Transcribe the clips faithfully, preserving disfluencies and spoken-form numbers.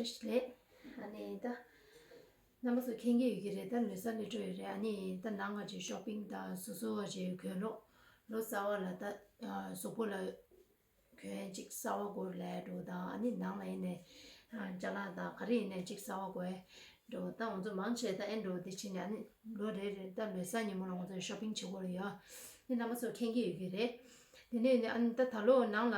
ལས། ཨ་ནི་ད་རྣམ་པ་ཚོ་མཁྱེན་གྱི་ཡོད་ཀྱི་རེད། ད་ལོ་གསར་སླེབས་འགྲོ་ཡོད་རེད། ཨ་ནི་ད་ནང་ང་ཅིག་ཤོ་པིང་དང་སོ་སོ་བ་ཅིག་གོན་རོགས། ལོ་གསར་བ་ལ་ད་གཟུགས་པོ་ལ་གོན་གཅིག་གསར་བ་དགོས་ལས་འགྲོ་དང་། ཨ་ནི་ནང་ལ་ཡིན་ནས་ཅ་ལག་དང་ག་རེ་ཡིན་ནས་གཅིག་གསར་བ་དགོས་འགྲོ། ད་ང་ཚོ་མང་ཆེ་ད་ཨེ་འགྲོ་དེ་ཕྱིན་ནས། ཨ་ནི་ལོ་རེ་རེ་ད་ལོ་གསར་ཉིན་མོ་ལ་ང་ཚོ་ཤོ་པིང་བྱེད་དགོས་ཡོད། ཨ་ནི་རྣམ་པ་ཚོ་མཁྱེན་གྱི་ཡོད་ཀྱི་རེད། དེ་ནས་ཨ་ནི་ད་ད་ལོ་ནང་ལ་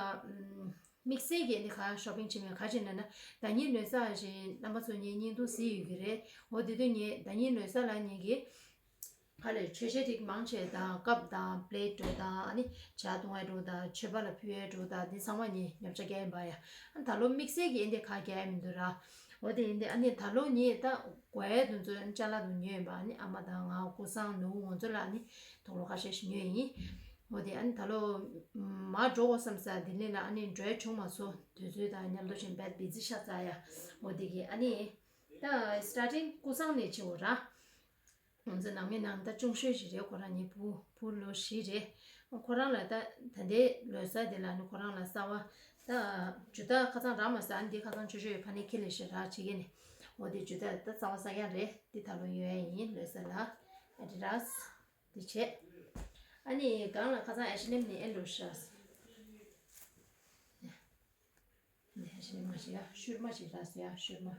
དམིགས་བསལ་གྱི་ཨ་ནི་ག་ཤོ་པིང་བྱེད་མེད། ག་ཅི་ན་ན་ཟླ་ཉིན་ལོ་གསར་ཞིག་རྣམ་པ་ཚོ་ངས་བརྙན་ཐུང་གཟིགས་ཡོད་ཀྱི་རེད། འོ་དེ་དུས་ངས་ཟླ་ཉིན་ལོ་གསར་ལ་ངས་ཀྱི་ཧ་ལས་མཆོད་ཆས་རིགས་མང་ཆེ་དང་ཀབ་དང་པི་ལེ་ཊི་འགྲོ་དང་། ཨ་ནི་ཇ་བཏུང་བའི་འགྲོ་དང་མཆོད་པ་ལ་ཕུལ་བའི་འགྲོ་དང་། འདི་ཚང་མ་ངས་མཉམ་ཆ་རྒྱག་ཡིན་པ་ཡ། ཨ་ད་ལོ་དམིགས་བསལ་གྱི་ཨེ་འདི་ག་རྒྱག་ཡ་མི་འདུག་ར། འོ་དེ་ཡིན་དེ་ཨ་ནི་ད་ལོ་ངས་ད་དགོས་ཡ་དུ་ཚོ་ཅ་ལག་དུ་ཉོས་ཡིན་པ། ཨ་ནི་ཨ་མ་དང་ང་ཀུ་སང་ནུ་བོ་ང་ཚོ་ལ་ཨ་ནི་དུག་ལོག་ཁ་ཤས་ཤིག་ཉོས་ཡིན། འོ་དེ་ཨ་ནི་ད་ལོ་མར་འགྲོ་དགོས་བསམ་ས་ལྡི་ལི་ལ་ཨ་ནི་འགྲོ་ཡ་བྱུང་མ་སོང་། དུས་ཚོད་དང་མཉམ་དུ་ཞིང་བེད་བི་ཛི་ཤ་ཚ་ཡ། འོ་དེ་གི་ཨ་ནི་ད་སི་ཊར་ཊིང་ཀུ་སང་ནས་བྱེད་འོ་ར། ང་ཚོ་ནང་མི་ནང་ད་ཅུང་ཤོས་ཤིག་རེད། ཁོ་རང་ཉིད་བུ་བུ་ལོ་བཞི་རེད། ཁོ་རང་ལ་ད་ད་ལྟའི་ལོ་གསར་དེ་ལ་ནི་ཁོ་རང་ལ་གསར་བ་ད་ཇུ་ཏ་ཁ་སང་རག་མ་སོང་། ཨ་ནི་འདི་ཁ་སང་ཆུ་ཆུ་ཡོད་ཕ་ནི་ཁྱི་ལས་ཤི་རག་བྱེད་ཀྱི་ནི། འོ་དེ་ཇུ་ཏ་ད་གསར་བ་གསར་རྐྱང་རེད། འདི་ད་ལོ་ཡོད་ཡ་ཡིན་ལོ་གསར་ལ། ཨ་ཌི་ཌ་སི་འདི་བྱས། ཨ་ནི་སྒང་ལ་ཁ་སང་ཨེ་ཤི་ནེམ་ནི་ཨེ་ལོ་ཤ་སི། འདི་ཧ་ཤི་མ་ཤི་ཡ་ཤུར་མ་ཞིག་རག་སོ་ཡ་ཤུར་མ།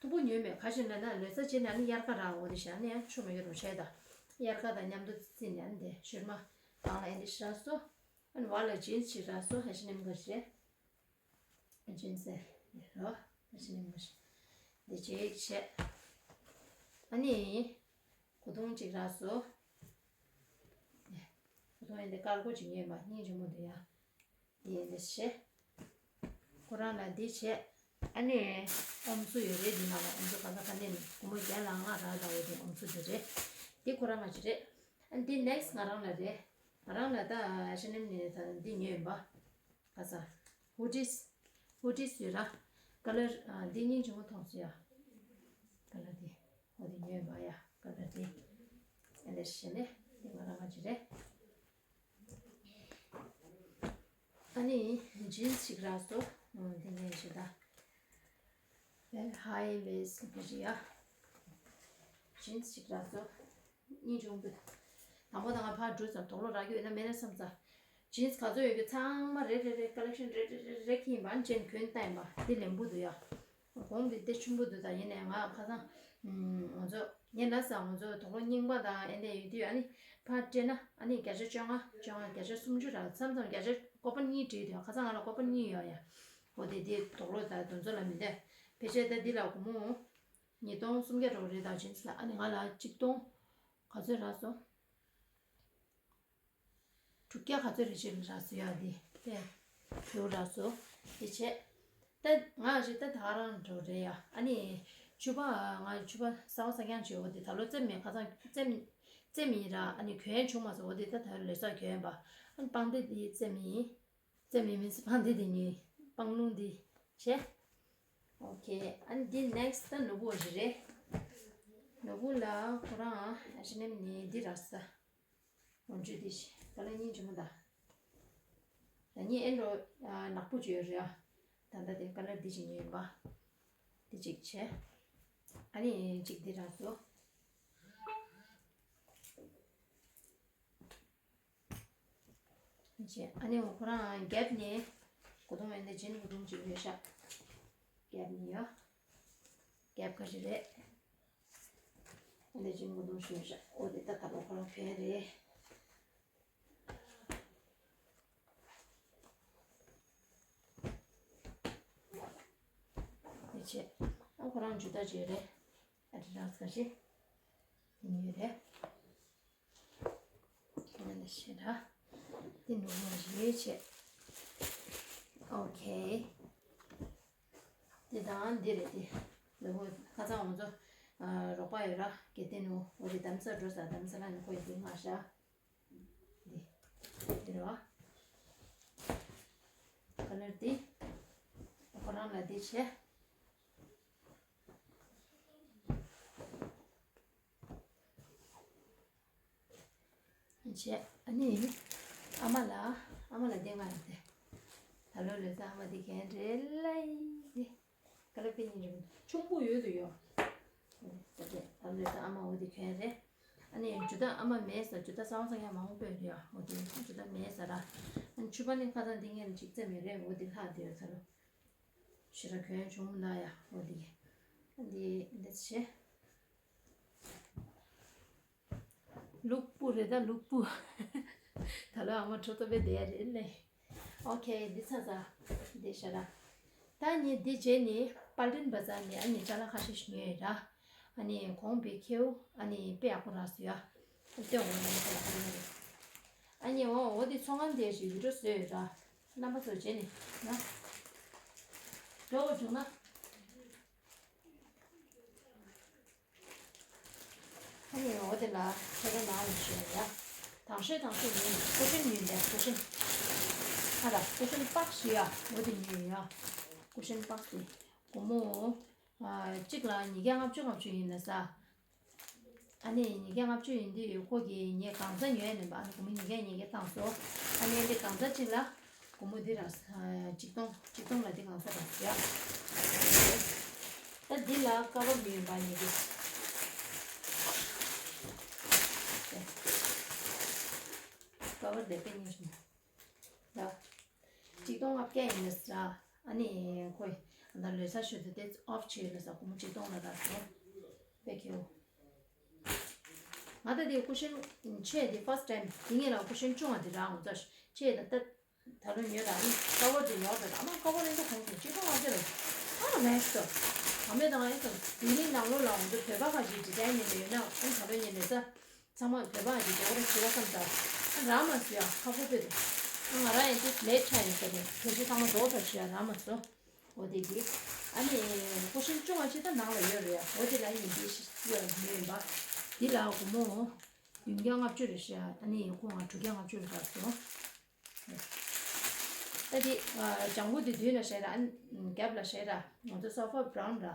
མཐུག་པོ་ཉོས་མེད། ག་ཞིག་ན་ན་ལོ་ཙཱ་བྱེད་ན་ནི་དབྱར་ཁ་རག་འོ་དེ་བཞག་ནས་ཡང་ཆུ་མ་ཡོད་རུ་བྱས་ད། དབྱར་ཁ་དང་མཉམ་དུ་བརྩིས་ནས་ཨ་ནི་དེ་ཤུར་མ་གང་ལ་ཨེ་འདི་ཤི་རག་སོ། ཨ་ནི་བ་ལ་ཇིན་སི་ཞིག་རག་སོ། ཧ་ཤི་ནེམ་ག་ཞིག་རེད། ཇིན་སི་རོ། ཧ་ཤི་ནེམ་ག་ཞིག་འདི་ཅིག་བྱས། ཨ་ནི་གོས་ཐུང་ཅིག་རག་སོ། གོས་ཐུང་ཡིན་དེ་དཀར་པོ་ཅིག་ཉོས་མ་སྙིང་རྗེ་མོ་འདུག་ཡ། འདི་ཡིན་དེ་བྱས། ཁོ་རང་ལ་འདི་བྱས། ཨ་ནི་ཨོམ་སུ་ཡོད་རེད། འདི་ནང་ལ་ཨོམ་སུ་ག་ས་ག་ནས་ནི་སྒོར་མོ་བརྒྱ་ལ་ལྔ་རག་ད་འོ་དེ་ཨོམ་སུ་འདི་རེད། འདི་ཁོ་རང་ང་ཅི་རེད། ཨ་འདི་ནེག་སི་ང་རང་ལ་རེད། ང་རང་ལ་ད་ཤ་ནེམ་ནས་ད་འདི་ཉོས་ཡིན་པ། ག་ས། ཧུ་ཌིས། ཧུ་ཌིས་ཡོད་ར། ཀ་ལར་འདི་སྙིང་རྗེ་མོ་མཐོང་སོང་ཡ། ཀ་ལར་འདི། འོ་དེ་ཉོས་ཡིན་པ་ཡ། ཀ་ལར་འདི། ཨ་འདི་བྱས་ནས་འདི་ང་རང་ང་ཅི་རེད། ཨ་ནི་ཇིན་སི་ཞིག་རག་སོ། འོ་དེ་ངས་ཞུ་ད། ཝེལ་ཧའི་ཝེ་སི་ག་ཞིག་ཡ། ཇིན་སི་ཞིག་རག་སོ། སྙིང་རྗེ་མོ་འདུག་དང་པོ་དང་ང་ཕར་འགྲོ་ཙང་དུག་ལོག་རག་རྒྱུ་ཡོད་ན་མེད་ན་བསམ་ཙང་། ཇིན་སི་ག་ཚོད་ཡོད་རྒྱུ་ཚང་མ་རེ་རེ་རེ་ཀ་ལེག་ཤན་རེ་རེ་རེ་རེ་ཁྱེར་ཡིན་པ། ཨ་ནི་ཅན་གྱོན་བལྟས་ཡིན་པ། འདི་ལེན་པོ་འདུག་ཡ། གོང་གི་དེ་ཆུན་པོ་འདུག་ད་ཡིན་ནའི་ང་ཁ་སང་ང་ཚོ་ངས་ན་ས་ང་ཚོ་དུག་ལོག་རྙིང་པ་དང་ཨེ་འདྲ་ཡོད་དུས། ཨ་ནི་ཕར་སྤྲད་ན་ཨ་ནི་བརྒྱ་ཆ་བཅོ་ལྔ་བཅོ་ལྔ་བརྒྱ་ཆ་སུམ་ཅུ་རག་མཚམས་མཚམས་བརྒྱ་ཆ་ཀོ་པན་གཉིས་སྤྲད་དུས། ཁ་སང་ང་ལ་ཀོ་པན་གཉིས་ཡོད་ཡ། འོ་དེ་དེ་དུག་ལོག་ད་དེ་ཚོ་ལ་མི་འདོད། ཕལ་ཆེར་ད་འདི་ལ་སྒོར་མོ་ཉིས་སྟོང་སུམ་བརྒྱ་འགྲོ་གི་རེད་ད་ཇིན་སི་ལ། ཨ་ནི་ང་ལ་ཆིག་སྟོང་ག་ཚོད་རག་སོང་། དྲུག་བརྒྱ་ག་ཚོད་རེ་ཅིག་རག་སོང་ཡ། འདི་དེ་ཕེའུ་རག་སོང་། དེ་བྱས། ད་ང་རེད་ད་ད་ག་རང་འགྲོ་རེད་ཡ། ཨ་ནི་ཕྱུ་པ་ང་ཕྱུ་པ་གསར་པ་གསར་རྐྱང་བྱས། འོ་དེ་ད་ལོ་བཙེམས་མེད། ཁ་སང་བཙེམས་བཙེམས་ཡིན་ར། ཨ་ནི་གྱོན་བྱུང་མ་སོང་། འོ་དེ་ད་ད་ལོ་གསར་གྱོན་པ། ཨ་ནི་པང་གདན་འདི་བཙེམས་ཡིན། རྩེ་མི་མི་སི་པང་འདི་དེ་ཉོས། པང་ལུང་འདི་བྱས། ཨོ་ཁེ། ཨ་ནི་འདི་ནེག་སི་ད་ནོར་བུ་བ་ཞིག་རེད། ནོར་བུ་ལ་ཁོ་རང་ཨ་ཤི་ནེམ་ནི་འདི་རག་ས། འོན་ཅུ་འདི་ཞིག་ད་ལ་སྙིང་རྗེ་མོ་ད། ད་ནི་ཨེ་འགྲོ་ནག་པོ་ཅིག་ཡོད་རེད་ཨ། ད་ལྟ་དེ་ཀ་ལར་འདི་ཞིག་ཉོས་ཡིན་པ། འདི་གཅིག་བྱས། ཨ་ནི་གཅིག་འདི་རག་སོ། ཨ་ནི་ཁོ་རང་གེབ་ནས་གོ་ཐོང་ཡོད་འདི་ཇིན་གོ་ཐོང་ཅིག་ཡོད་ཤག་གེབ་ནས་ཡོད། གེབ་ག་ཞིག་རེད། འདི་ཇིན་གོ་ཐོང་ཞིག་ཡོད་ཤག་འོ་དེ་ད་ད་ལོ་ཁོ་རང་གྱོན་རེད། འདི་བྱས། ཨ་ཁོ་རང་ཇུ་ཏ་ཅིག་ཡོད་རེད། ཨ་ཌི་ཌ་སི་ག་ཞིག་འདི་ཉོས་རེད། ང་ལ་ཤེས་ར། འདི་ནོར་བུ་རེད་བྱས། ཨོ་ཁེ། འདི་དང་འདི་རེད་དེ། ནོར་བུ་ཁ་སང་ང་ཚོ་རོགས་པ་ཡོད་ར་གལ་ཏེ་ནོར་བུ་དེ་དམ་ས་འགྲོ་ས་དམ་ས་ལ་ནི་ཁོ་ཡི་འདི་མངགས་ཤག་འདི་འདི་རེད་བ། ཁ་ལར་འདི། ཁོ་རང་ལ་འདི་བྱས། བྱས། ཨ་ནི་ཨ་མ་ལ་ཨ་མ་ལ་འདི་མངགས་ཡོད་དེ། ད་ལོ་ལོ་ཙཱ་ཨ་མ་འདི་གྱོན་རེད་ལ་ཡི་འདི། ཀ་ ར་པེ་ཉིན་རིང་ཆུང་པོ་ཡོད་དུ་ཡོད། ད་ལྟ་ཨ་མ་འོ་དེ་གྱོན་རེད། ཨ་ནི་ཇུ་ཏ་ཨ་མ་མེད་ས། ཇུ་ཏ་གསང་བ་གསང་ཡ་མང་པོ་ཡོད་ཡ། འོ་དེ་ཇུ་ཏ་མེད་ས་ར། ཨ་ནི་ཕྱུ་པ་ནི་ཁ་སང་འདི་ངས་ཅིག་རྩེ་མེད་རེད། འོ་དེ་ལྷག་དེ་ཡོད་ས་ར། ཞེ་དྲག་གྱོན་བྱུང་མ་ན་ཡ། འོ་དེ་འདི་འདི་བྱེད། ལུག་སྤུ་རེད་ད་ལུག་སྤུ། ད་ལོ་ཨ་མ་ཁྲོ་ཏོ་བེ་བསྡད་རེད་ལེ། ཨོ་ཁེ། འདི་ཚ་ཚ་འདི་ཤ་ར། ད་ནི་འདི་རྗེས་ནི་དཔལ་ལྡན་པ་ཚ་ནི་ཨ་ནི་ཅ་ལག་ཁ་ཤས་ཤིག་ཉོས་ཡོད་ར། ཨ་ནི་གོང་བེ་ཁེའུ་ཨ་ནི་དཔེ་ཡག་པོ་རག་སོ་ཡ། སྟོན་འོ་ན་ཁོ་ལ་ཁ་ལ་རེད། ཨ་ནི་འོ་འོ་འདི་ཚོང་ཁང་དེ་ཞིག་བི་ཌིའོ་བཟོས་ཡོད་ར། རྣམ་པ་ཚོ་རྗེས་ནི་ན། འགྲོ་བ་བྱུང་ན། ཨ་ནི་འོ་དེ་ལ་ཁྱེད་རང་ནང་ལ་ཞུ་ཡ། དང་ཤོས་དང་ཤོས་ཉོས་ནས་ཀུ་ཤན་ཉོས་ནས་ཀུ་ཤན། ཨ་ལ་ཀུ་ཤན་པགས་ཞུ་ཡ། འོ་དེ་ཉོས་ཡ། ཀུ་ཤན་པགས་དེ་སྒོར་མོ་ཨ་གཅིག་ལ་ཉིས་བརྒྱ་ལྔ་བཅུ་ལྔ་བཅུ་ཡིན་ན་ས། ཨ་ནི་ཉིས་བརྒྱ་ལྔ་བཅུ་ཡིན་དུས་ཁོ་གིས་ངས་གང་ཚ་ཉོས་ནས་པ། ཨ་ནི་སྒོར་མོ་ཉིས་བརྒྱ་ཉིས་བརྒྱ་བཏང་སོང་། ཨ་ནི་འདི་གང་ཚ་གཅིག་ལ། སྒོར་མོ་འདི་ར་ཆིག་སྟོང་། ཆིག་སྟོང་ལ་འདི་གང་ས་ར་ཡ། ད་འདི་ལ་ཀ་བར་མི་ཡོང་པ་ཉེ་གི། ཀ་བར་དེ་པེ་ཉིན་ཞིག་ལ། ཆིག་སྟོང་ལྔ་བརྒྱ་ཡིན་ནས་ར། ཨ་ནི་ཁོས་ད་ལོས་ས་ཤོད་དུ་དེ་ཨོཕ་བྱེད་ལ་ས་སྒོར་མོ་ཆིག་སྟོང་ལ་ར་སོང་། པེ་ཁེའུ། ང་ད་དེ་ཀུ་ཤན་ཆེ་དེ་ཕར་སི་ཊའིམ་དེ་ངེད་ལ་ཀུ་ཤན་ཆུང་བ་དེ་རག་ངོ་ཚ་ཆེ་ད་ད། ད་ལོ་ཉོས་དང་ཀ་བར་དེ་ཉོ་དང་ཨ་མ་ཀ་བར་ཨེ་འདྲ་གོང་སོང་ཅི་གོ་ང་ཟེར། ཨ་ལ་མེད་སོ། ཨ་མེད་དང་ཨེ་སོ། དེ་ནི་ནང་ལོ་ལ་འོང་དུ་བོད་པ་ཁ་ཅིག་ཇི་ཏན་ནས་ཡོད་ན་ཨ་ད་ལོ་ཉོས་ནས་ས། ཚང་མ་བོད་པ་ཅིག་འགྲོ་རེ་ཞུ་བ་བསམ་ད། ཨ་རག་མ་སོ་ཡ་ཁ་ཁོ་པེ་དུ། ཨ་ང་རང་ཡང་དེ་ལས་ཆ་ཡིན་ས་དེ་གལ་ཆེ་ཚང་མ་རྫོགས་ས་ཞུ་ཡ་རག་མ་སོ། འོ་དེ་གི། ཨ་ནི་ཀུ་ཤན་ཆུང་བ་ཅིག་ད་ནང་ལ་ཡོད་རེད་ཡ། འོ་དེ་ལ་ཡིན་དེ་ཤི་ཡོད་ཡོད་ཡིན་པ། དེ་ལ་སྒོར་མོ་བདུན་བརྒྱ་ལྔ་བཅུ་རེད་ཤག་ཨ་ནི་ཁོང་ང་དྲུག་བརྒྱ་ལྔ་བཅུ་རེད་རག་སོང་། ད་འདི་ལྗང་གུ་འདི་མདུན་ལ་བཞག་ར། ཨ་རྒྱབ་ལ་བཞག་ར། ང་ཚོ་སོ་ཕ་བྷ་རའུན་ར།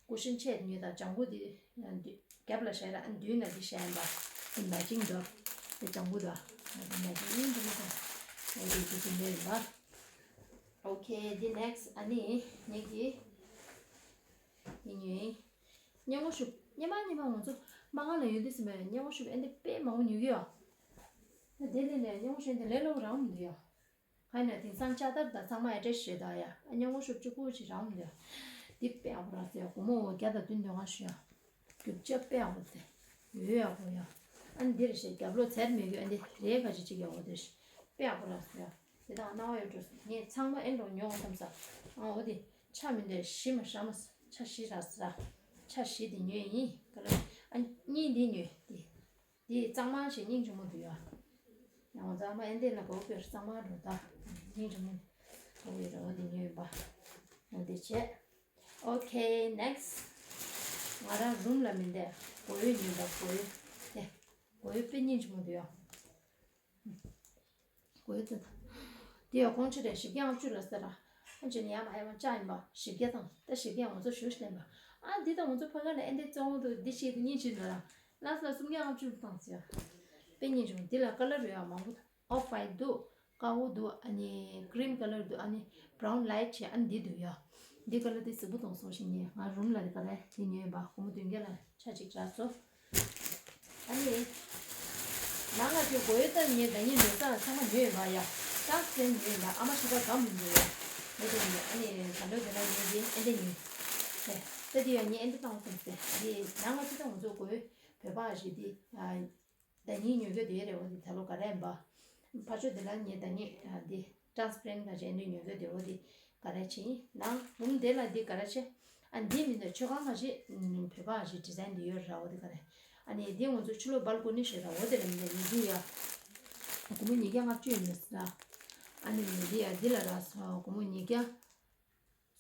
ཀུ་ཤན་ཆེ་ཉོས་དང་ལྗང་གུ་འདི་རྒྱབ་ལ་བཞག་ར། ཨ་མདུན་ལ་འདི་བཞག་ཡིན་པ། འདི་མེ་ཅིང་འདུག་འདི་ལྗང་གུ་འདུག་འདི་མེ་ཅིང་ཡིན་འདི་མ་གོ་འོ་འདི་འདི་འདི་ཉོས་ཡིན་པ། ཨོ་ཁེ། འདི་ནེག་སི་ཨ་ནི་ངེད་ཀྱི་འདི་ཉོས་ཡིན། སྙན་ངོ་ཤུབས། སྙན་མ་སྙན་མ་ང་ཚོ་མ་ང་ལ་ཡོད་དུས་ཟིན་པས་སྙན་ངོ་ཤུབས་ཨེ་འདི་དཔེ་མང་པོ་ཉོ་གི་ཡོད། ད་དེ་ལས་ནས་སྙན་ངོ་ཤུབས་འདི་ལས་སླ་པོ་རང་མི་འདུག་ཡ། ག་ནས་དེང་སང་ལྕགས་དར་དང་ཚང་མ་ཨེ་ཌེ་སི་བྱེད་ད་ཡ། སྙན་ངོ་ཤུབས་གཅིག་པུ་ཅིག་རང་མི་འདུག་ཡ། འདི་དཔེ་ཡག་པོ་རག་སོང་ཡ། སྒོར་མོ་བརྒྱ་དང་བདུན་དོན་ལྔ་ཞུ་ཡ། རྒྱུ་ཆ་དཔེ་ཡག་པོ་ཟེ། ཡོད་ཡག་པོ་ཡ། ཨ་ནི་འདིར་བཤད་རྒྱབ་ལོགས་ཚེར་མེད་གི་ཨ་འདི་རེད་ག་ཅི་ཅིག་ཡག་པོ་འདིར་བཤད་དཔེ་ཡག་པོ་རག་སོང་ཡ། དེ་དག་སྣང་བ་ཡོད་འགྲོ་སོང་། ངས་ཚང་མ་ཨེ་འགྲོ་ཉོ་འོང་བསམ་ས། ཨ་འོ་དེ་ཆ་མི་འདྲ་ཞི་མ་ཧྲ་མ་ཆ་ཞི་ར་ས་ར། ཆ་ཞི་དེ་ཉོས་ཡིན་ག་ལ། ཨ་གཉིས་འདི་ཉོས་དེ། དེ་གཙང་མ་ཞིག་སྙིང་རྗེ་མོ་འདུག་ཡ། ཡང་གཙང་མ་ཨེ་འདི་ལ་གོ་བོད་གཙང་མ་འགྲོ་ད། སྙིང་རྗེ་མོ་གོ་བོད་ར་འོ་དེ་ཉོས་ཡིན་པ། འོ་དེ་བྱས། ཨོ་ཁེ་ནེག་སི། ང་རང་རུམ་ལ་མི་འདས་གོ་ཡོད་ཉོས་པ་གོ་ཡོད་དེ། གོ་ཡོད་དཔེ་སྙིང་རྗེ་མོ་འདུག་ཡ། གོ་ཡོད་དེ། དེ་ཡ་གོང་ཆེ་རེད་བཞི་བརྒྱ་ལྔ་བཅུ་ལ་ཟེར་ར། ཨ་ཅེ་ནི་ཡ་མ་ཡ་མ་ལྕགས་ཡིན་པ་བཞི་བརྒྱ་དང་ད་བཞི་བརྒྱ་ང་ཚོ་ཞུ་ཤི་ལེན་པ། ཨ་འདི་དང་ང་ཚོ་ཕ་ག་ལ་ཨེ་འདི་གཙང་བོ་འདུག་འདི་ཤེས་དུ་གཉིས་ཕྱིན་འགྲོ་ར། ལ་ས་ལ་སུམ་བརྒྱ་ལྔ་བཅུ་བཏང་ཟེར་ཡ། དཔེ་སྙིང་རྗེ་མོ་འདི་ལ་ཀ་ལར་ཡོད་ཡ་མང་པོ་འདུག་ཨོཕ་ཝའིཊ་འདུག་དཀར་པོ་འདུག་ཨ་ནི་ཀི་རིམ་ཀ་ལར་འདུག་ཨ་ནི་བྷ་རའུན་ལའིཊ་བྱས་ཨ་ནི་འདི་འདུག་ཡ། འདི་ཀ་ལར་འདི་གཟིགས་པོ་གཏོང་སོང་ཞིག་ཉེ་ང་རུམ་ལ་རི་ཀ་རེ་འདི་ཉོས་ཡིན་པ་སྒོར་མོ་བདུན་བརྒྱ་ལ་ཆ་གཅིག་རག་སོང་། ཨ་ནི། ནང་ང་ཅིག་གོ་ཡོད་ཙང་ངས་ཟླ་ཉིན་ལོ་གསར་ཚང་མ་ཉོས་ཡོད་པ་ཡ། ཀྲག་ཙེན་ཉོས་ཡིན་པ་ཨ་མ་ཤི་ཀ་གམ་མི་འདུག་ཡ། ངས་དེ་ཉོས་ཨ་ནི་ད་ལོ་དེ་ལ་ཉོས་ཏེ་ཨེ་འདི་ཉོས། ཨེ། ད་དེ་ཡ་ངས་ཨེ་འདི་བཏང་སོང་ཟེར་དེ་ནང་ང་ཅིག་ད་ང་ཚོ་གོ་ཡོད་བོད་པ་ཞིག་དེ། ཟླ་ཉིན་ཉོས་གི་དེ་རེད་འོ་དེ་ད་ལོ་ག་རེ་ཡིན་པ། ཕ་ཆོས་དེ་ལ་ངས་ཟླ་ཉིན་དེ། ཊ་རན་སི་པེ་རེན་ཊི་ག་ཅན་དེ་ཉོས་དེ་འོ་དེ་ག་རེ་ཆེ་ཡིན་ནང་འབུམ་དེ་ལ་འདི་ག་རེ་ཆེ། ཨ་འདི་མི་འདུག་མཆོད་ཁང་ག་ཅི་བོད་པ་ཞིག་ཌི་ཟའིན་འདི་ཡོད་ར་འོ་དེ་ག་རེ། ཨ་ནི་འདི་ང་ཚོ་ཕྱི་ལོགས་སྦལ་ཀོ་ནི་ཞིག་ར་འོ་དེ་ལ་མི་འདུག་ཉི་འདི་ཡ། སྒོར་མོ་ཉིས་བརྒྱ་ལྔ་བཅུ་ཡིན་མི་སྲིད་ར། ཨ་ནི་མི་འདི་ཡ་འདི་ལ་ར་སྒོར་མོ་ཉིས་བརྒྱ་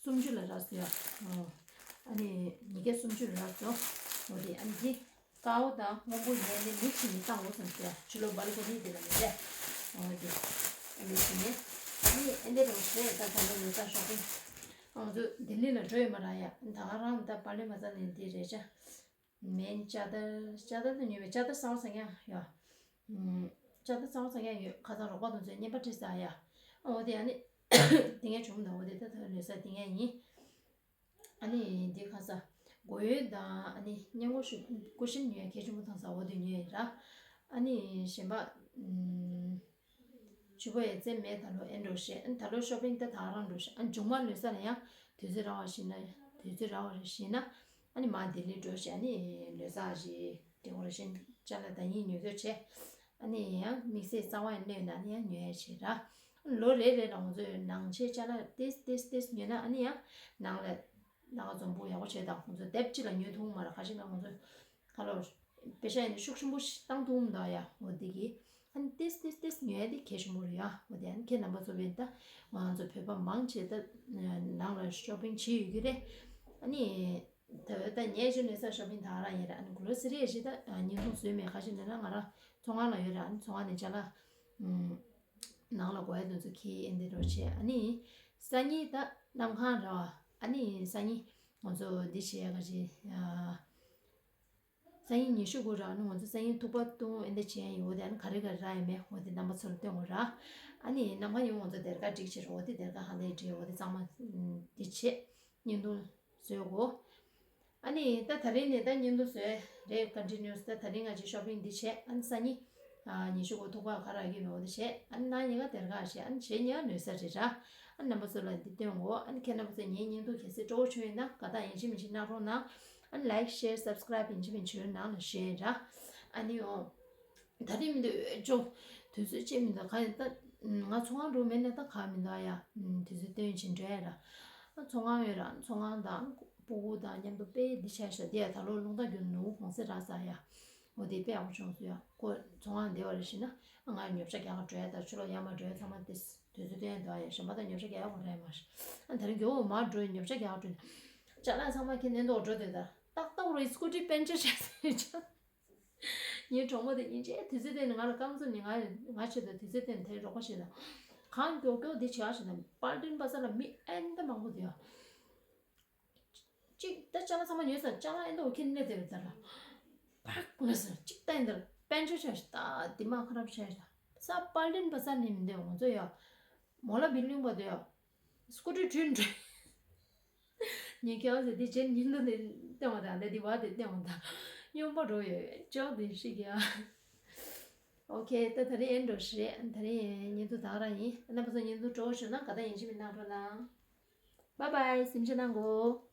སུམ་ཅུ་ལ་ར་སོ་ཡ། ཨ་ནི་ཉིས་བརྒྱ་སུམ་ཅུ་ལ་ར་སོ། འོ་དེ་ཨ་ནི་འདི། དཀར་པོ་དང་སྔོན་པོ་ཡིན་ནི་མིག་ཆུ་ནི་བཏང་འོ་ཙམ་ཟེར་ཕྱི་ལོགས་སྦལ་ཀོ་ནི་དེ་ལ་མི་བསྡད། འོ་དེ། ལུགས་ཀྱི་ནི། ཨ་ནི་ཨེ་འདི་རུ་ཞེས་ད་ད་ལོ་ཉོ་ས་ཤོག་པིང་། ང་ཚོ་ལྡི་ལི་ལ་འགྲོ་ཡོད་མ་ར་ཡ། ད་ག་རང་ད་པ་ལི་མ་ཙ་ནི་འདི་རེད་ཆ། མེན་ལྕགས་དར་ལྕགས་དར་དུ་ཉོས་པའི་ལྕགས་དར་གཙང་བོ་ཟ་མཁན་ཡ། ལྕགས་དར་གཙང་བོ་ཟ་མཁན་ཡོད་ཁ་སང་རོགས་པ་དང་ཚོས་བརྙན་པར་བྲིས་ས་ཡ། འོ་དེ་ཨ་ནི། དེ་ངས་བྱུང་ན་འོ་དེ་ད་ད་ལོ་ས་དེ་ངས་ཡིན། ཨ་ནི། སྒོ་ཡོལ་དང་ཨ་ནི་སྔས་མགོ་ཞུ་ཀུ་ཤན་ཉོ་ཡ་གལ་ཆེན་པོ་དང་ཟ་འོ་དེ་ཉོས་ཡིན་ར། ཨ་ནི་གཞན་པ་ཨུམ། ཕྱུ་པ་ཡ་རྩེ་མེད་ད་ལོ་ཨེ་འགྲོ་ཤེས། ཨ་ནི་ད་ལོ་ཤོ་པིང་ད་ད་རང་འགྲོ་ཤེས། ཨ་ནི་མཇུག་མ་ལོས་ས་ལ་ཡང་དུས་ཚོད་རག་པ་ཞིག་ན་དུས་ཚོད་རག་པ་རེ་ཞིག་ན་ཨ་ནི་མ་ལྡི་ལི་འགྲོ་ཤེས། ཨ་ནི་ལོས་ས་ཞིག་དེ་འོ་རེ་ཞིག་ཅ་ལག་ད་ཡིན་ཉོ་རྒྱུ་བྱས། ཨ་ནི་ཡང་དམིགས་བསལ་རྩ་བ་ཡང་གནོད་ན་ནི་ཡང་ཉོ་ཡ་བྱེད་ར། ལོ་རེ་རེ་ལ་ང་ཚོས་ནང་ཆས་ཅ་ལག་ཏིས་ཏིས་ཏིས་ཉོས་ན་ཨ་ནི་ཡང་ནང་ལ་ནང་འཛོམས་པོ་ཡག་པོ་བྱེད་དང་ང་ཚོ་དེབ་གཅིག་ལ་ཉོ་ཐུབ་མ་ར། ཁ་ཤས་ན་ང་ཚོ་ཁ་ལོ་པེ་ཤ་ཡིན་ན་ཤུགས་ཆེན་པོ་ཞིག་བཏང་ཐུབ་མ་འདུག་ཡ། འོ་དེ་གི་ཨ་ནི་ཏིས་ཏིས་ཏིས་ཉོ་ཡ་དེ་གལ་ཆེན་པོ་རེད་ཡ། འོ་དེ་ཨ་ནི་ཁྱེད་རྣམ་པ་ཚོ་བས་ད་ང་ཚོ་བོད་པ་མང་ཆེ་ད་ནང་ལ་ཤོ་པིང་བྱེད་ཡོད་ཀྱི་རེད། ཨ་ནི། ད་ད་ཉལ་ཞིག་ནས་ས་ཤོ་པིང་ད་རང་ཡིན་ར། ཨ་ནི་གོ་ལོ་སི་རི་ཞིག་ད་ཉིན་ཐུང་བཟོས་མེད། ཁ་ཤས་འདི་ན་ང་རང་ཚོང་ཁང་ལ་ཡོད་ར། ཨ་ནི་ཚོང་ཁང་ནས་ཅ་ལག་ནང་ལ་དགོས་ཡ་དེ་ཚོ་ཁྱེར་ཨེ་འདི་འགྲོ་བྱས། ཨ་ནི་སང་ཉིན་ད་གནམ་གང་ར་བ། ཨ་ནི་སང་ཉིན་ང་ཚོ་འདི་བྱས་ཡ་ག་ཅི། སང་ཉིན་ཉི་ཤུ་དགུ་ར། ཨ་ནི་ང་ཚོ་སང་ཉིན་ཐུག་པ་བཏུང་ཨེ་འདི་བྱས་ཡ་ཡོད་དེ། ཨ་ནི་ག་རེ་ག་རེ་རག་ཡ་མེད་འོ་དེ་རྣམ་པ་ཚོ་ལ་སྟོན་དགོས་ར། ཨ་ནི་གནམ་གང་ཡིན་ང་ཚོ་སྡེར་ཁ་སྒྲིག་བྱས་ར། འོ་དེ་སྡེར་ཁ་ཧ་ལས་བྲིས། འོ་དེ་གཙང་མ་འདི་བྱས། བརྙན་ཐུང་བཟོས་གོ། ཨ་ནི་ད་ད་རིང་ནས་ད་བརྙན་ཐུང་བཟོས་རེད། ཀོན་ཊི་ནིའུ་སི། ད་ད་རིང་ང་ཅིག་ཤོ་པིང་འདི་བྱས། ཨ་ནི་སང་ཉིན་ཨ་ཉི་ཤུ་དགུ་ཐུག་པ་ག་ར་གི་ནོ་འདི་བྱས། ཨ་ནི་གནངས་ཉིན་ག་སྡེར་ཁ་བྱས། ཨ་ནི་གཞེས་ཉིན་ག་ལོས་ས་རེད་ར། ཨ་ནི་རྣམ་པ་ཚོ་ལ་འདི་སྟོན་གོ། ཨ་ནི་ཁྱེད་རྣམ་པ་ཚོ་ངའི་བརྙན་ཐུང་གལ་སྲིད་སྤྲོ་བོ་བྱུང་ཡོད་ན་དགའ་རྟགས་ཡིན་གཅིག་མིན་གཅིག་གནང་རོགས་གནང་། ཨ་ནི་ལའིཀ་ཤེར་སབ་སི་ཀ་རའིབ་ཡིན་གཅིག་མིན་གཅིག་བྱོས་ནང་ལ་ཞུ་ཡིན་ར། ཨ་ནི་འོ། ད་རེས་མི་འདུག་ཅོ། དུས་ཚོད་ཅིག་མི་འདུག་ག་ཡིན་ད། ང་ཚོང་ཁང་འགྲོ་མེད་ན་ད་ག་མི་འདུག་ཡ། དུས་ཚོད་སྟོན་བྱེད་འགྲོ་ཡ་ར། ཚོང་ཁང་ཡོད་ར། ཚོང་ཁང་དང་སྤུ་གུ་དང་མཉམ་དུ་དཔེ་འདི་བྱས་ཤག་དེ་ཡ་ད་ལོ་རླུང་རྟ་རྒྱུག་ནུ་གོང་ཚེ་རག་ས་ཡ། འོ་དེ་དཔེ་ཡག་པོ་བྱུང་སོང་ཡ། ཁོ་ཚོང་ཁང་བདེ་བ་རེ་ཞིག་ན་ང་ཉོ་ཆ་རྒྱག་ག་འགྲོ་ཡ། ད་ཕྱི་ལོགས་ཡར་མར་འགྲོ་ཡ་ཚང་མ་དེ་དུས་ཚོད་སྟོན་ཡ་འདུག་ཡ། གཞན་པ་ད་ཉོ་ཆ་རྒྱག་ཡ་གོ་ར་ཡ་མ་ཤི། ཨ་ད་རིང་མགྱོགས་མར་འགྲོ་ཉོ་ཆ་རྒྱག་ག་འགྲོ། ཅ་ལག་ཚང་མ་ཁྱེར་ནས་འདུག་འགྲོ་དེ་ད་ཏག་ཏག་རེད། སྐུ་དྲི་པན་ཆ་བྱས་ཟེར་ཅག་ངའི་གྲོགས་མོ་དེ་སྙིང་རྗེ། དུས་ཚོད་བསྟན་ནས་ང་ལ་སྐམ་སོང་ནས། ང་ང་ཆེད་དུ་དུས་ཚོད་བསྟན་ནས་དེ་རོགས་པ་བྱེད་དང་། གང་མགྱོགས་མགྱོགས་འདི་བྱེད་ཨ་བྱེད་དང་། པར་ཏིན་པ་ས་ལ་མི་ཨེ་འདི་མང་པོ་འདུག་ཡ། གཅིག་ད་ཅ་ལག་ཚང་མ་ཉོས་ཚར། ཅ་ལག་ཨེ་འདི་འོ་ཁྱེར་སླེབས་བསྡད་པ་ད་ར། ཕག་ལ་ཟེར་གཅིག་ད་ཨེ་འདི་ལ་པན་ཆ་བྱས་ཤག་ད་དེ་མ་ཁ་རབ་བྱས་ཤག་ས་པར་ཏིན་པ་ས་ནས་མི་འདུག་ང་ཚོ་ཡ། མོ་ལ་བི་ལིང་པ་འདུག་ཡ། སྐུ་དྲི་བྲོས་འགྲོ། ངས་ཁྱེད་རང་ཚོ་འདི་བྱེད་ཉིན་དུ་ནས་བསྟན་པ་དང་ལས་འདི་བ་དེ་བསྟན་པ་དང་སྨྱོན་པ་འགྲོ་ཡོད་ཅོག་འདི་ཤི་གི་ཨ། ཨོ་ཁེ། ད་ད་རིང་ཨེ་འགྲོ་ཤི་རེད། ད་རིང་ཉིན་དུ་དག་རང་ཡིན། རྣམ་པ་ཚོ་ཉིན་དུ་སྤྲོ་བོ་བྱུང་ན་དགའ་ད་ཡིན་གཅིག་མིན་གནང་རོགས་གནང་། བཱའི་བཱའི། སེམས་ཆེ་གནང་གོ།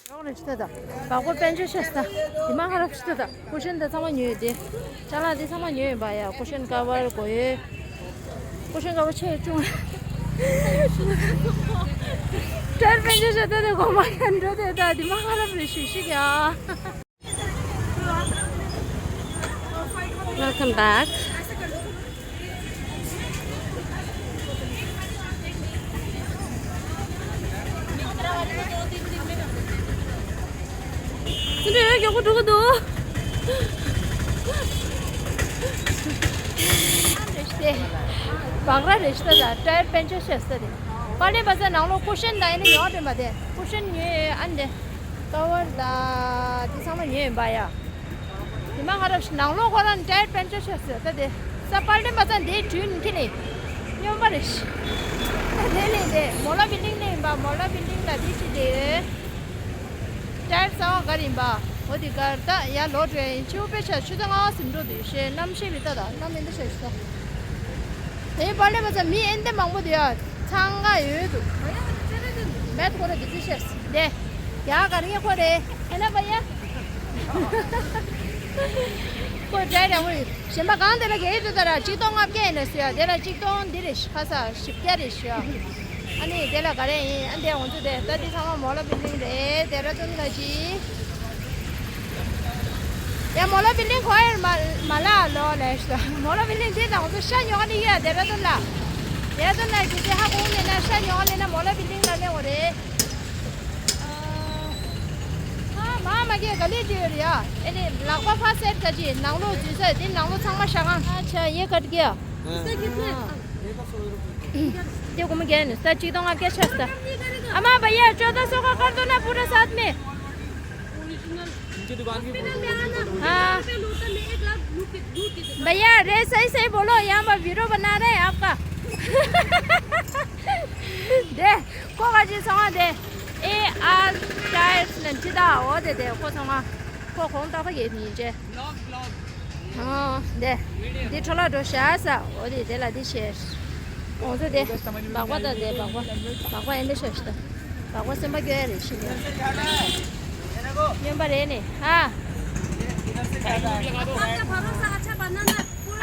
རོགས་རེ་ཅི་ད་ད། བག་པོ་པན་ཆ་ཤ་སྟ། དེ་མ་ཁ་རབ་ཅི་ད་ད། ཀུ་ཤན་ད་ཚང་མ་ཉོས་ཡོད་དེ། ཅ་ལག་དེ་ཚང་མ་ཉོས་ཡོད་པ་ཡ། ཀུ་ཤན་ཀ་བར་གོ་ཡོད། ཀུ་ཤན་ཀ་བར་ཆེ་ཆུང་། ཏྲར་པན་ཆ་ཤ་སྟ་དེ་གོ་མ་ཁན་འགྲོ་དེ་ད་དེ་མ་ཁ་རབ་རེ་ཤི་ཤི་ག Welcome back. སུ་འདྲ་ཡོད་མགྱོགས་པོ་འགྲོ་གི་འདུག་རེ་ཤི་དེ། བག་ར་རེ་ཤི་ད་ད་ཏྲའི་པན་ཆ་ཤ་སྟ་དེ། པར་ལེན་པ་ས་ནང་ལོགས་ཀུ་ཤན་དང་ཨེ་ནི་ཡོག་དྲན་པ་དེ། ཀུ་ཤན་ཉོས་ཨ་ནི་དེ། ཀ་བར་ད་དེ་ཚང་མ་ཉོས་ཡིན་པ་ཡ། དེ་མ་ང་རབ་ཤི་ནང་ལོགས་ཁོ་རང་ཏྲའི་པན་ཆ་ཤ་སྟ་དེ། ས་པར་ལེན་པ་ས་དེ་དྲུལ་ནི་ཁྱེར་ནི། སྨྱོན་པ་རེ་ཤི། ད་དེ་ལེན་དེ་མོ་ལ་བི་ལིང་ལེན་ཡིན་པ། མོ་ལ་བི་ལིང་ལ་དེ་ཅི་དེ། ཏྲའི་གསར་བ་ག་རེ་ཡིན་པ། འོ་དེ་གར་ད་ཡར་ལོག་འགྲོ་ཡ་ཡིན། ཕྱི་པོ་དཔེ་ཆ་ཆུ་ཚོད་ལྔ་པ་ཟིན་འགྲོ་དུས་ཤེས་གནམ་གཤིས་རི་ད་ད་གནམ་ཨེ་འདི་ཤ་ཤི་ད། དེ་པར་ལེན་པ་ས་མི་ཨེ་འདི་མང་པོ་འདུག་ཡ། འཚང་ཁ་ཡོད་འདུག་མེད་ཁོ་ར་དེ་ཚོ་ཤེས་དེ། ཡ་ག་རེ་ཁོ་རེ་ཨེ་ན་པ་ཡ། ཁོ་ཏྲའི་རང་མོ་ཡོད། གཞན་པ་གང་དེ་ལ་གས་དུ་ད་ར་གཅིག་སྟོང་ལྔ་བརྒྱ་ཡིན་ན་ཟེར་ཡ། དེ་ལ་གཅིག་སྟོང་འདི་རེད་ཤི། ཁ་ས་བཞི་བརྒྱ་རེད་ཤི་ཡ། ཨ་ནི་དེ་ལ་ག་རེ་ཡིན། ཨ་འདི་ང་ཚོ་དེ་ད་འདི་ཚང་མ་མོ་ལ་བི་ལིང་རེད། དེ་ར་ཙུན་ལ་ཅི། ཡ་མོ་ལ་བི་ལིང་གོ་ཡར་མ་མ་ལ་ལོ་ལས་ཤི། མོ་ལ་བི་ལིང་དེ་དང་ང་ཚོ་ཤ་ཉོ་ག་ནི་ཡ། དེ་ར་ཙུན་ལ། དེ་ར་ཙུན་ལ་ཅི་ཅི་ཧ་གོ་མེད་ན་ཤ་ཉོ་ག་ལེ་ན་མོ་ལ་བི་ལིང་ལ་ལེ་འོ་རེད། ཨ་མ་མ་གིས་ག་ལེ་བྲིས་ཡོད་རེད་ཡ། ཨེ་ནི་ལག་པ་ཕ་སེར་ད་ཅི་ནང་ལོགས་འཛུལ་ས་དེ་ནང་ལོགས་ཚང་མ་ཤ་གང་། ཨ་ཆ་ཡེ་ཀ་ཏི་ཀྱ། དེ་སྒོར་མོ་བརྒྱ་ནི་ས་གཅིག་སྟོང་ལྔ་བརྒྱ་ཆགས་ས། ཨ་མ་བ་ཡ་ཅོ་ད་སོ་ཁ་ཀར་དོ་ན་པུ་ར་སཱད་མེ། ཨ་བ་ཡ་རེ་སའི་སའི་བོ་ལོ་ཡང་བ་བི་རོ་བ་ན་རེ་ཨབ་ཀ། དེ། ཁོ་ག་ཅི་སོང་བ་དེ། ཨེ་ཨར་ཊའེར་སི་ ཁྲི་ད་འོ་དེ་དེ་ཁོ་ཚང་མ་ཁོ་གོང་ཏག་ཏག་ཡོད་མི་ཡིན་ཅེ། ཨོ་དེ་འདི་ཁྲོ་ལ་འགྲོ་ཤ་ས་འོ་དེ་དེ་ལ་འདི་བྱས། ཁོང་ཚོ་དེ་སྦག་པ་ད་དེ་སྦག་པ་སྦག་པ་ཨེ་འདི་ཤ་ཤ་ད་སྦག་པ་སེམས་པ་སྐྱོ་ཡ་རེད་ཤི་ནས་སྨྱོན་པ་རེད་ནི་ཨ།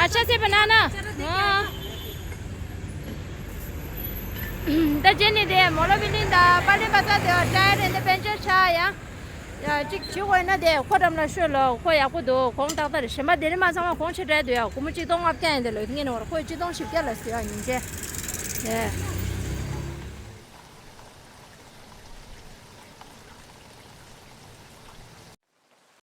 ཨ་ཆ་ཚེ་པ་ན་ན་ཨ། ད་རྗེས་ནས་དེ་མོ་ལོ་བི་ལིན་དང་པ་ལིན་པ་ས་དེ་བ་ཏྲ་རེ་འདི་དཔལ་འབྱོར་ཆགས་ཡ། ཡ་གཅིག་བྱེད་དགོས་ན་དེ་ཁོ་འགྲམ་ལ་ཤོད་ལོ། ཁོ་ཡག་པོ་འདུག་གོང་ཏག་ཏག་རེད། གཞན་པ་དེ་རིང་མ་ཚང་མ་གོང་ཆེ་དྲགས་འདུག་ཡ། སྒོར་མོ་གཅིག་སྟོང་ལྔ་བརྒྱ་ཡིན་དེ་ལོ་ངས་ནོར་ཁོས་གཅིག་སྟོང་བཞི་བརྒྱ་ལ་ཟེར་ཡ་ཡིན་ཅེ། ཡ།